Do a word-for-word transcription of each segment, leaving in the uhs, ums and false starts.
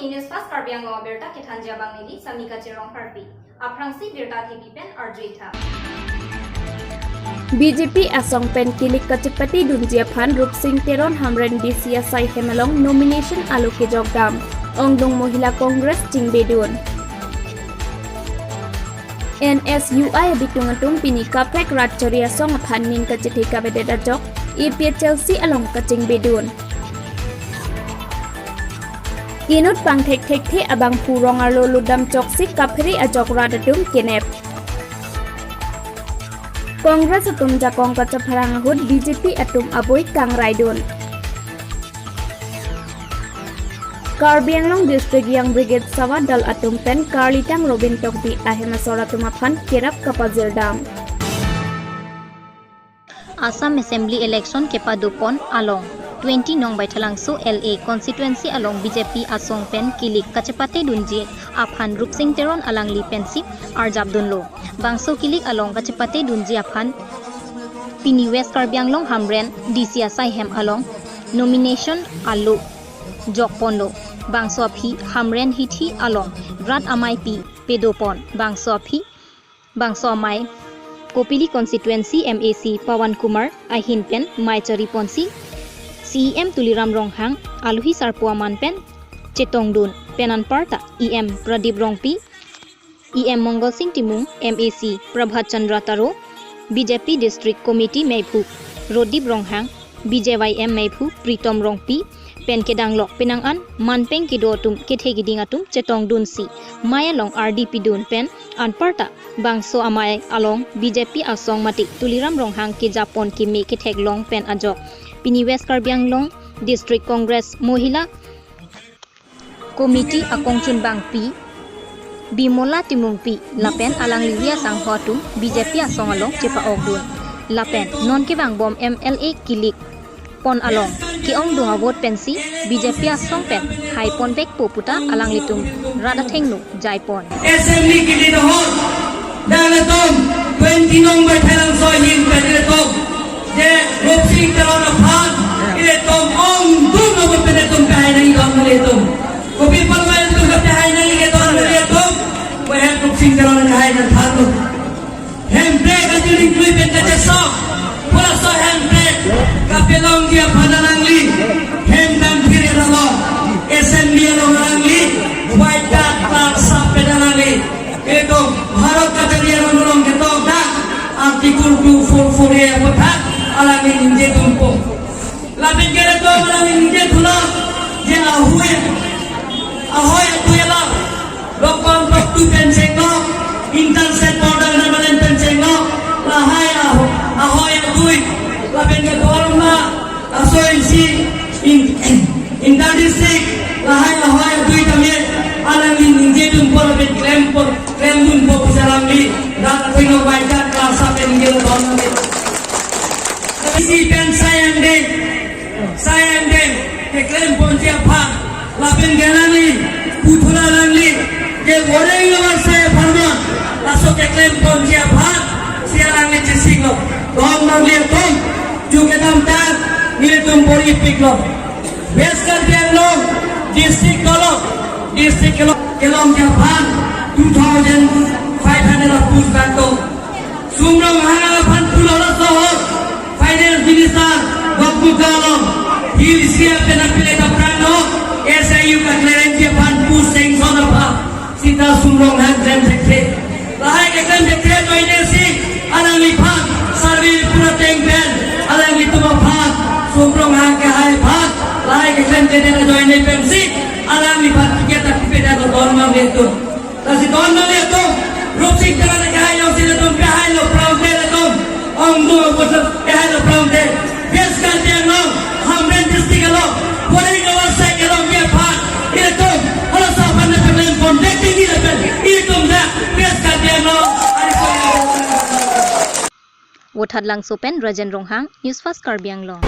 News Fast Karbi Anglong abirta kethanji abang neli Samika Cherong Harpi. Aphrangsi birta thepi pen arju-i tha. B J P asong pen kilik kachepatedunji aphan Rupsing Teron Hamren D C asai hem along nomination alo kejok dam. Ongdung Mohila Congress chingbedun. N S U I abitung atum pini kaprek rat chori asong aphan ning kachethe kavedet ajok A P H L C along kachingbedun. Inut pangthek thekthe abangphu rong arlo ludam choksi kaphere ajok rat atum kenep. Congress atum jakong kachepharang ahut B J P atum abui kangraidun. Karbi Anglong District Young Brigade Sawa Dal atum pen Karlitang Robin Tokbi ahem asor atum aphan kerap kapajir dam. Assam Assembly Election kepadopon along twenty Nong Baithalangso L A Constituency along B J P asong pen kilik kachepatedunji aphan Rupsing Teron alangli pensi arjapdunlo. Bangso kilik along kachepatedunji aphan pini West Karbi Anglong Hamren D C asai hem along nomination alo jokponlo. Bangso aphi Hamren hithi along rat ameipi pedopon. Bangso aphi, bangso amei Kopili Constituency M A C Pawan Kumar ahin pen mei choriponsi C E M Tuliram Ronghang aluhi sarpo aman pen chetongdun pen anparta E M Pradip Rongpi, E M Mongol Sing Timung, M A C Prabhat Chandra Taro, B J P District Committee meiphu Rodip Ronghang, B J Y M meiphu Pritom Rongpi pen kedanglok penang an manpeng kedo atum kethe keding atum chetongdunsi mei along ardi pidun pen anparta bangso amei along B J P asong mate Tuliram Ronghang kejapon keme ketheklong pen ajok pini West Karbi Anglong District Congress Mohila Committee akongchunbangpi Bimola Timungpi lapen alangli asangho atum B J P asong along chepa-okdun. Lapen non kevangbom M L A kilik pon along ke-ongdung a-vote pensi B J P asong pen haiponvekpo puta alanglitum rat athengno jaipon. Assembly kilik ahut dak ilitum twenty Nong Baithalangso ahin pen ilitum je Rupsing Teron aphan ilitum ongdung a-vote pen ilitum pehai nangji don ilitum. Kopi apotlo ilitum kapehai nangji ke don ilitum? Wahet Rupsing Teron kahai nangthanlo. Hemprek ajiling klui pen kachesok, pura so Hemprek kapelongji aphan alangli hem dam phir eralo, Assembly along alangli white card clerk sap pen alangli. Ilitum Bharat kachari along along ketok dak Article two four four A aphuthak alangli ningjedunpo. Lapen ke ilitum alangli ningjedunlo je ahui, ahoi adui along, lockdown lockdown pen chenglok, inter state border namalan pen chenglok, lahai aho-, ahoi adui, lapen ke dorma, asoisi, in-, inter district, lahai ahoi adui tame, alangli ningjedunpo lapen klempo, klemdunpo pusi alangli rat athengno white card clerk sap pen ningje lo don nangji. Isi pen sai angdeng, sai angdeng keklemponji aphan, lapen ke alangli puthot alangli ke goreng lo sai aphan non, laso keklemponji aphan si alangli chesik lo. Don nangli atum, ju kedam ta nelitum bor-ipiklo. West Karbi Anglong district dolo, district kelong, kelongji aphan two thousand five hundred a-post bangke. Sum Ronghang aphan pulo laso ahut Finance Minister Dokmoka along Hill C R pen apilek aphrangno S I U ka-clearance ji aphan post sanction aphan sita Sum Ronghang klem thekthe. Lahai keklem thekthe ajoinesi alangliphan survey pura ateng pen alanglitum aphan Sum Ronghang kehai aphan lahai keklem thekthe ajoine pensi alangliphan ticket ta pipedetlo don nangli atum. Lasi don nangli atum, Rupsing Teron kehai alongsi ilitum pehai lo prangte ilitum, ongdung a-vote lo pehai lo prangte. West Karbi Anglong, Hamren district along, polling lo sai kelongji aphan ilitum halaso aphan na peklempondet tinggi lapen ilitum dak West Karbi Anglong ari ko. Vothatlangso pen Rajen Ronghang, News Fast Karbi Anglong.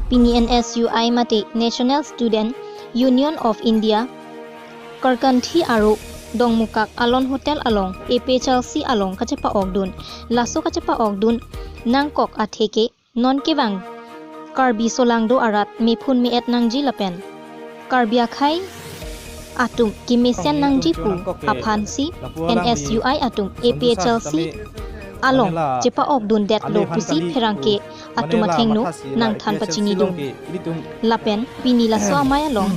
Pini N S U I mate National Student Union of India Karkanthi aro Dongmukak Alon Hotel along A P H L C along kachepa-okdun. Laso kachepa-okdun nangkok atheke non kevang Karbi solangdo arat mephun me-et nangji lapen Karbi akhei atum kemesen nangji pu aphansi N S U I atum A P H L C along chepa-okdundetlo pusi pherangke atum athengno nangthan pachinidun. Lapen pini laso amei along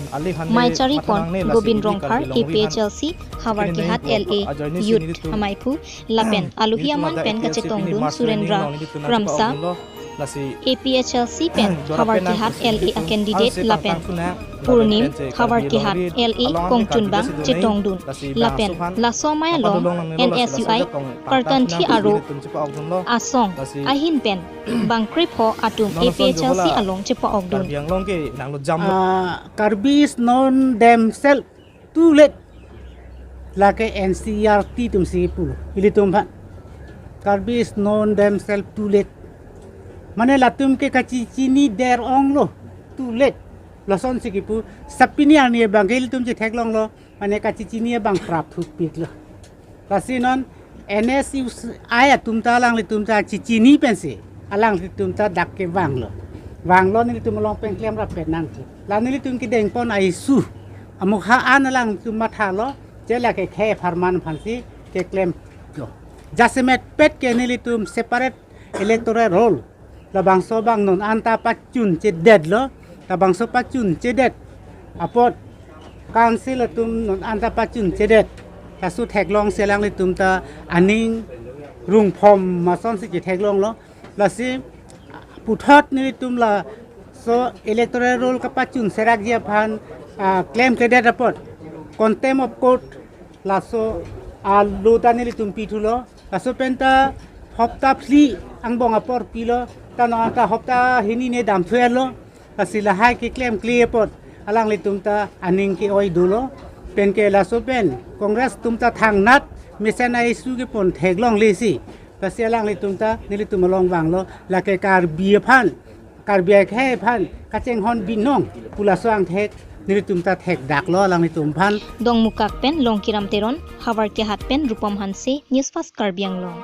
mei charipon Gobind Rongphar, A P H L C Howraghat L A Youth amaiphu lapen alohi aman pen kachetongdun Surendra Kramsa, A P H L C pen Howraghat L A a candidate, lapen Purnim, Howraghat L A kongchunbang chetongdun. Lapen laso amei along N S U I Karkanthi aro asong ahin pen bangkrepho atum A P H L C along chepa-okdun. Ah, Karbi is known themselves too late. Lake N C E R T atumsi pulo, ilitum aphan. Karbi is known themselves too late. Mane latum ke kachechinidet onglo, too late. Lasonsi kipu, sapini arni abang ke ilitum chetheklonglo, mane kachechini abang prap thukpiklo. Lasi non N S U I atum ta alanglitum ta chechini pensi alanglitum ta dak kevanglo. Vanglo, nelitum along pen klemrap pen nang. La nelitum kedengpon a-issue amokha an alangtum mathalo, che lake khei apharman aphansi keklemlo. Jasemet pet ke nelitum separate electoral roll labangso abang non anta pachunchedetlo, labangso pachunchedet apot council atum non anta pachunchedet. Laso theklongsi alanglitum ta aning rungphom masonsi chetheklonglo. Lasi puthot nelitum laso electoral roll kapachunserakji aphan, ah, klemkledet apot contempt of court laso alo ta nelitum pithulo. Laso pen ta hopta phli angbong apor pilo, ta non ta hopta hini ne damthuelo. Lasi lahai keklemkle apot alanglitum ta aning ke-oi dolo. Penke laso pen Congress atum ta thangnat mesen a-issue kepon theklonglesi. Lasi alanglitum ta nelitum along vanglo, lake Karbi aphan, Karbi akhei aphan kachinghon binong pu laso angthek nelitum ta thekdaklo alanglitum aphan. Dongmukak pen Longkiram Teron, Howraghat pen Rupam Hanse, News Fast Karbi Anglong.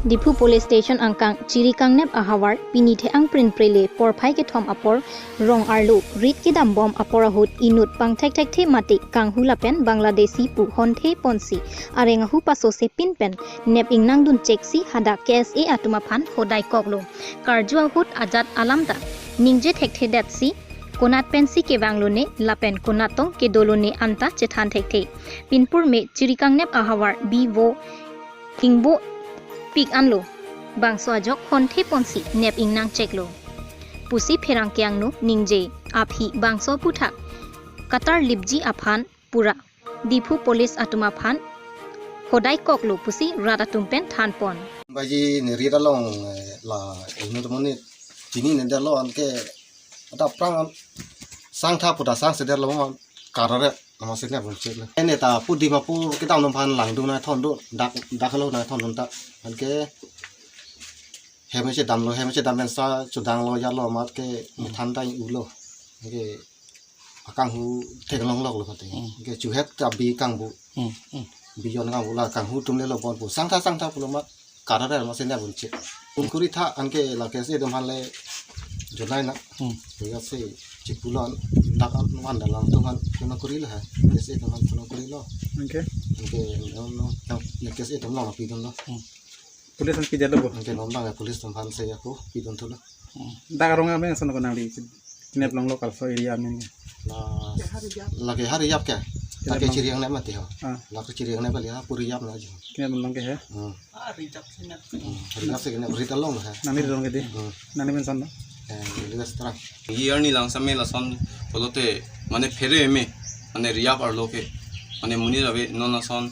Diphu Police Station angkang Chirikangnep ahavar pini the-ang prinprele porphai kethom apor rong arlo rit kedambom apor ahut inut pangthekthekthe mate kanghu lapen Bangladeshi pu honthe ponsi areng ahu pasose pinpen nep ingnangduncheksi hadak K S A atum aphan hodaikoklo. Karju ahut ajat alam ta ningje thekthedetsi konat pensi kevanglone lapen konat tong kedolone anta chethan thekthe. Pinpur me Chirikangnep ahavar B Vo hingbopik anlo. Bangso ajok honthe ponsi nep ingnangcheklo pusi pherangke angno ningje, aphi bangso aputhak katarlipji aphan pura Diphu Police atum aphan hodaikoklo pusi rat atum pen thanpon. Baji ne rit along, eh, la inut amonit chininedetlo, anke adap prang an sangtha puta sangsedetlo, man karare nama sini abun cek le. Ene ta pu Dimapur kedam atum aphan langdun nangthondun, dak, dak lo nangthondun ta. Anke hem chedamlo, hem chedam pensi chudanglo, yalo amat ke methan ta ulo. Anke akanghu theklongloklo kate. Hmm. Anke chuhet ta bi kangbu. Hmm, hmm. Bijon kangbu, la kanghu atum lelo bon pu. Sangtha sangtha pulo amat karare nama sini abun cek. Phone kuri tha, anke la K S A atum aphan le jonai nang. Hmm. Kaya si chipulon dak an wan dalam atum aphan phone kurilo ha. K S A atum aphan phone kurilo. Anke? Anke no, no, no, K S A atum along pidunlo. Hmm. Police an pidetlo bo? Anke non abang ya police atum aphansi ako pidunthulo. Hmm. Dak arong amen ason ko nangli. Kinep longlo kalso area amen ke? La, lake Howraghat ke? Kinep lake long. Chirikangnep mati ho. Ah. Lake Chirikangnep kali ha, pu Howraghat na ji. Kinep long ke he? Hmm. Hmm, Howraghat si kinep rit along he. Nangli rit along ke di? Hmm. Nangli mention lo? Eh, Elias Terang. Ye arni langsam me lason pulote mane phere me, mane Howraghat arlo ke, mane monit ave non ason,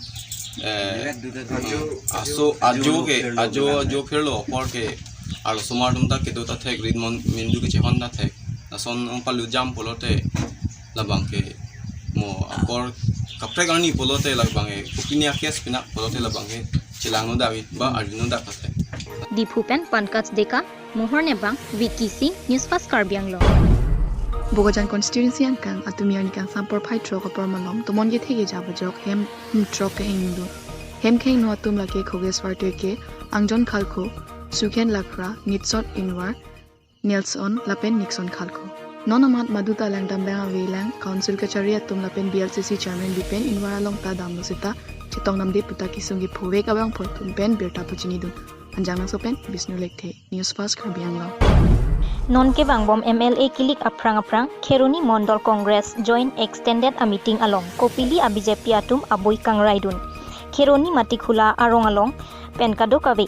eh, ajo, aso, ajo ke, ajo, ajo pherlo apor ke, arlosomar atum ta kedo ta thek, rit amonit mindu kechehon ta thek. Lason ong palu jam pulote labang ke mo akor kaprek arni pulote labang ke kopine a-case pina pulote labang ke chelangno dak ba arjuno dak ta thek. Diphu pen Pankaj Deka, Mohor Nebang, Vicky Singh, News Fast Karbi Anglong. Bokajan constituency angkang Atumyar ni kangsam porphai throk apor malom tomon kethe keja ajok hem throk ke-ingdun. Hem ke-ingno atum lake Khogeswar Toike, Angjon Khalkho, Sukhen Lakra, Nitson Inwar, Nelson lapen Nixon Khalkho. Non amat maduta langdam abang avelang, Council kachari atum lapen B L C C Chairman bipen invar along ta damlo seta chetong namde puta kesung kephovek abangphu atum pen birta pachinidun. Anjang Langso pen Bishnu Lekthe, News Fast Karbi Anglong. Non kevangbom M L A kilik aphrang aphrang Kheroni Mondol Congress Joint Extended a meeting along Kopili a B J P atum abui kangraidun. Kheroni Matikhula arong along pen kadokave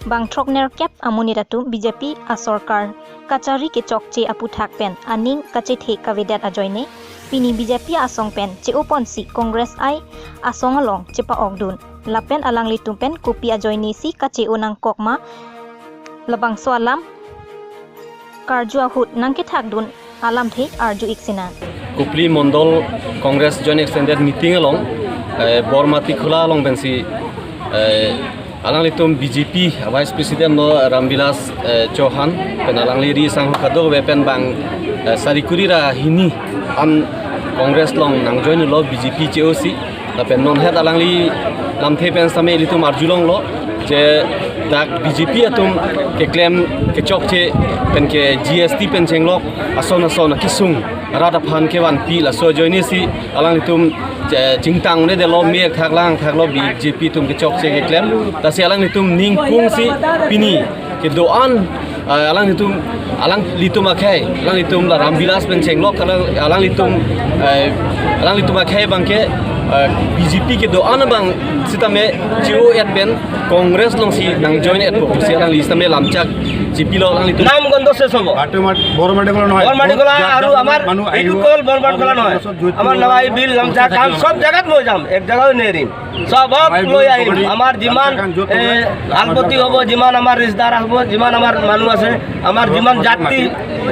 bang throknerkep amonit atum B J P asorkar kachari kechokche aphuthak pen aning kachethe kavedet ajoine pini B J P asong pen che-oponsi Congress I asong along chepa-okdun. Lapen alanglitum pen kopi ajoinesi kache-o nangkok ma, labangso alam karju ahut nangkethakdun alamthe arju-ik sinang. Kopili Mondol Congress Joint Extended Meeting along, eh, Bormatikhula along pensi, eh, alanglitum B J P Vice President lo Ramvilas, eh, Chauhan pen alangli ri sangho kadokave pen bang, eh, sari kuri ra hini an Congress along nangjoinlo B J P che-osi. Lapen non het alangli lamthe pen sitame ilitum arjulonglo je dak B J P atum keklem kechokche pen ke G S T pen chenglok ason ason akesung rat aphan kevanpi laso ajoinesi alanglitum, eh, chingtang-un-edetlo, me-ek thak lang thaklo B J P atum kechokche keklem. Lasi alanglitum ningkungsi pini kedo-an, eh, alanglitum, alanglitum akhei, alanglitum la Ramvilas pen chenglok, alang, alanglitum, eh, alanglitum akhei abangke, eh, B J P kedo-an abang sitame che-o-et pen Congress alongsi nangjoin-etpo pusi alangli sitame lamchak chipilo alanglitum. নাম গন্ধ শেষ হ'ব। বাটে মাত-, বৰমাটি কলা নহয়। বৰমাটি কলা বহুত জাত আৰু জাত আমাৰ মানুহ এইটো আহিব। কেৱল বৰমাটি কলা নহয়। তাৰপিছত জয়পুৰ আমাৰ নাৱাই বিল, লামচা, কাম চব জাগাত মই যাম, এক জাগাও নেৰিম। চবক লৈ আহিম। আমাৰ যিমান, এ, আলপতি হ'ব, যিমান আমাৰ ৰিজদাৰ হ'ব, যিমান আমাৰ মানুহ আছে, আমাৰ যিমান জাতি,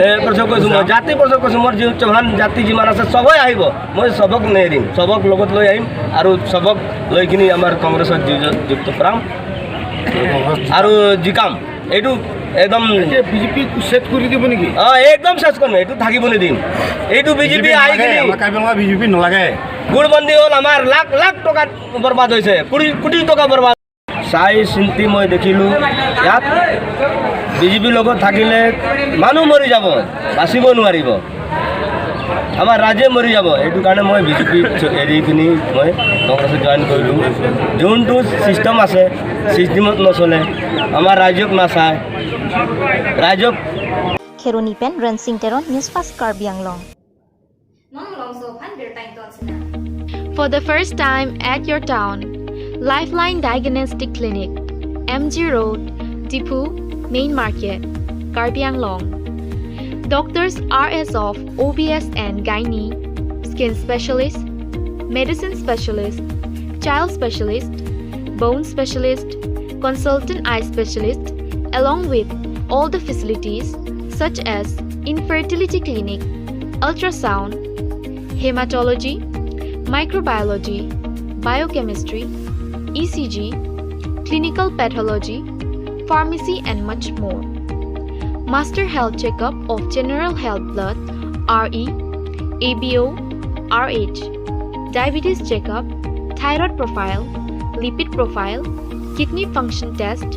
এ, পৰচক কৈছো মই, জাতি পৰচক কৈছো, মোৰ যি চৌহান জাতি যিমান আছে, চবেই আহিব। মই চবক নেৰিম, চবক লগত লৈ আহিম আৰু চবক লৈ কিনি আমাৰ কংগ্ৰেছত যু-, যুক্ত কৰাম আৰু জিকাম। এইটো একদম এতিয়া বিজেপি শেষ কৰি দিব নেকি? অ, একদম শেষ কৰিম, এইটো থাকিব নিদিম। এইটো বিজেপি বিজেপি আহি নালাগে, কিনি আমাৰ কাৰ্বি আংলঙত বিজেপি নালাগে। গুটবন্দী হ'ল, আমাৰ লাখ লাখ টকা বৰবাদ হৈছে, কোটি কোটি টকা বৰবাদ। চাই চিন্তি মই দেখিলো, ইয়াত বিজেপিৰ লগত থাকিলে মানুহ মৰি যাব, বাচিব নোৱাৰিব, আমাৰ ৰাইজে মৰি যাব। সেইটো কাৰণে মই বিজেপি এৰি কিনি মই কংগ্ৰেছত জইন কৰিলো। যোনটো চিষ্টেম আছে, চিষ্টেমত নচলে, আমাৰ ৰাইজক নাচায়, ৰাইজক Kheroni pen Rensing Teron, News Fast Karbi Anglong. Non malomso aphan birta ington sinang. For the first time at your town, Lifeline Diagnostic Clinic, M G Road, Diphu, Main Market, Karbi Anglong. Doctors R S of O B S and Gynae, Skin Specialist, Medicine Specialist, Child Specialist, Bone Specialist, Consultant Eye Specialist, along with all the facilities such as infertility clinic, ultrasound, hematology, microbiology, biochemistry, E C G, clinical pathology, pharmacy and much more. Master health checkup of general health blood, R E, A B O, R H, diabetes checkup, thyroid profile, lipid profile, kidney function test,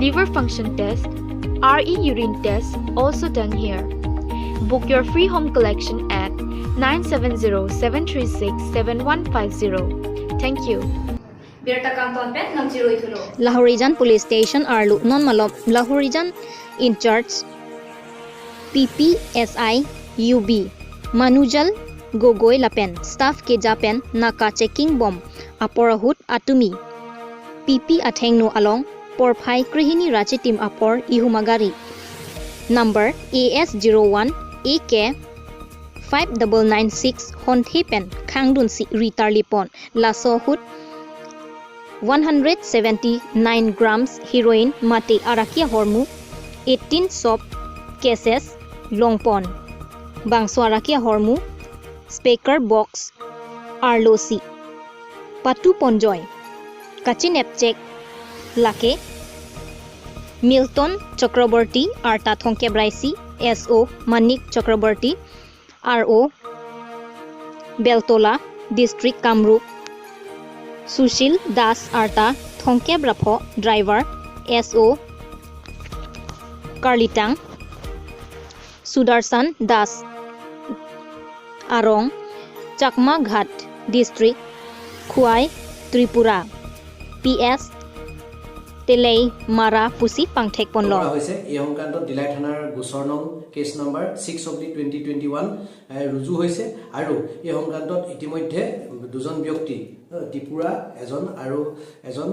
liver function test, R E urine test also done here. Book your free home collection at nine seven zero seven three six seven one five zero. Thank you. Birta kangton pen nangchiroi thulo. Lahorijan Police Station arlo non malom Lahorijan in charge P P S I U B Manujal Gogoi lapen staff keja pen naka checking bom apor ahut atumi P P athengno along porphai krehini ra chitim apor ihum agari number A S zero one A K five double nine six honthe pen khangdunsi ri tarlipon. Laso ahut one hundred seventy-nine grams heroin mate araki ahormu eighteen soap cases longpon. Bangso araki ahormu speaker box arlosi patu ponjoi. Kachinep chek lake Milton Chakraborty arta thongkep ra isi, S O Manik Chakraborty, R O Beltola, District Kamrup, Sushil Das arta thongkep ra pho, driver S O Karlitang, Sudarshan Das, Arong, Chakmaghat District, Khwai, Tripura, P S Teleimara pusi pangthek ponlo. হৈছে। এই সংক্ৰান্তত ডিলাই থানাৰ গোচৰ নং case number six oblique twenty twenty one ৰুজু হৈছে আৰু এই সংক্ৰান্তত ইতিমধ্যে দুজন ব্যক্তি, ত্ৰিপুৰা এজন আৰু এজন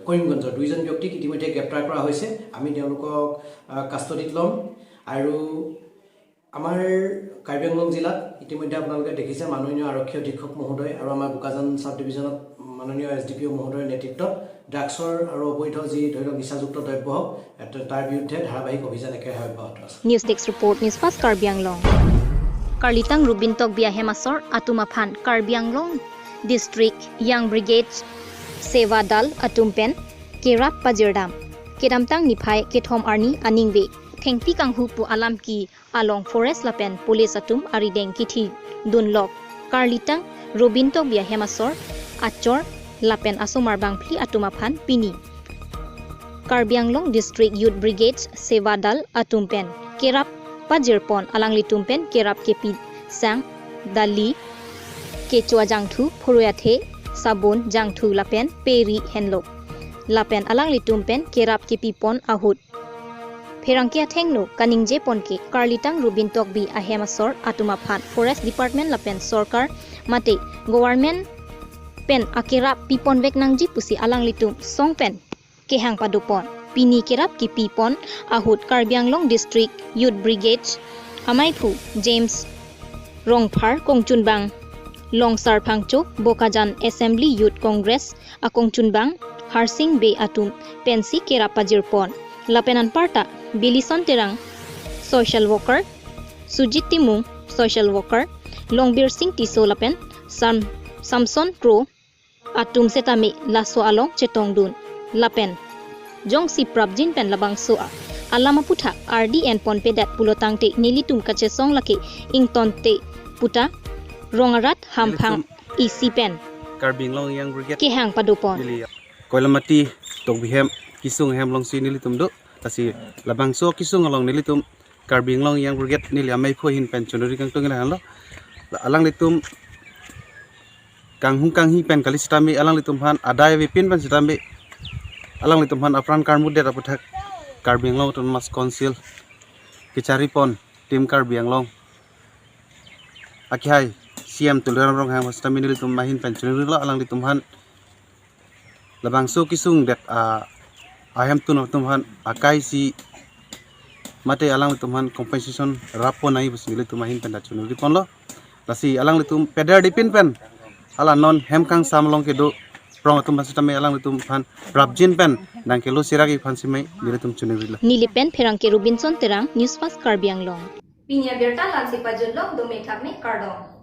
কৰিমগঞ্জৰ দুইজন ব্যক্তিক ইতিমধ্যে গ্ৰেপ্তাৰ কৰা হৈছে। আমি তেওঁলোকক কাষ্টডিত ল'ম আৰু আমাৰ কাৰ্বি আংলং জিলাত ইতিমধ্যে আপোনালোকে দেখিছে, মাননীয় আৰক্ষী অধীক্ষক মহোদয় আৰু আমাৰ বোকাজান ছাব ডিভিজনত মাননীয় এছ ডি পি অ' মহোদয়ৰ নেতৃত্বত ড্ৰাগছৰ আৰু অবৈধ যি, ধৰি লওক, নিচাযুক্ত দ্ৰব্য হওক, এত-, তাৰ বিৰুদ্ধে ধাৰাবাহিক অভিযান একেৰাহে অব্যাহত আছে। News Desk Report, News Fast Karbi Anglong. Karlitang Rubin Tokbi ahem asor atum aphan Karbi Anglong District Young Brigade Seva Dal atum pen kerap pajirdam. Kedamtang niphai kethom arni aningve thengpi kanghu pu alam ke along forest lapen police atum arideng kithi dunlok Karlitang Rubin Tokbi ahem asor, achor lapen asomar bangphli atum aphan pini Karbi Anglong District Youth Brigade Seva Dal atum pen kerap pajirpon. Alanglitum pen kerap kepi sang, dali, kecho ajangthu, phurui athe, sabun, jangthu lapen peri henlo. Lapen alanglitum pen kerap kepipon ahut pherangke athengno kaningje pon ke Karlitang Rubin Tokbi ahem asor atum aphan Forest Department lapen sorkar mate government pen akerap pipon vek nangji pusi alanglitum song pen kehang padopon. Pini kerap kepipon ahut Karbi Anglong District Youth Brigade amaiphu James Rongphar, kongchunbang Longsar Phangcho, Bokajan Assembly Youth Congress akongchunbang Harsing Bey atum pensi kerap pajirpon. Lapen anparta Bilison Terang, social worker, Sujit Timung, social worker, Longbir Singh Tisso lapen Sam-, Samson Kro atum setame laso along chetongdun. Lapen jongsi prapjin pen labangso a-, alam aputhak ardi enponpedet pulotangte nelitum kachesong lake ingtonte puta rong arat hamphang isi pen Karbi Anglong Young Brigade kehang padopon. Neli Koilamati Tokbi hem kesung hem alongsi nelitum do. Lasi labangso kesung along nelitum Karbi Anglong Young Brigade neli amaiphu ahin pen chonori kangtung ila halo. Alanglitum kanghung kanghi pen kali setame alanglitum aphan adai avepin pen setame alanglitum aphan apran karmudet aputhak Karbi Anglong Autonomous Council kecharipon Team Karbi Anglong akehai C M Tuliram Ronghang setame nelitum ahin pen chonorilo. Alanglitum aphan labangso kesungdet a, ahemtun atum aphan akai si mate alanglitum aphan compensation rappon nangji pusi nelitum ahin pen ta chonori ponlo. Lasi alanglitum peder dipin pen hala non hem kangsam along kedo prong atum aphan setame alanglitum aphan prapjin pen nangkelo siragi aphan simai nelitum chonorilo. Neli pen pherangke Robinson Terang, News Fast Karbi Anglong. Pini abirta la-ansi pajutlo, dome thakme, kardom.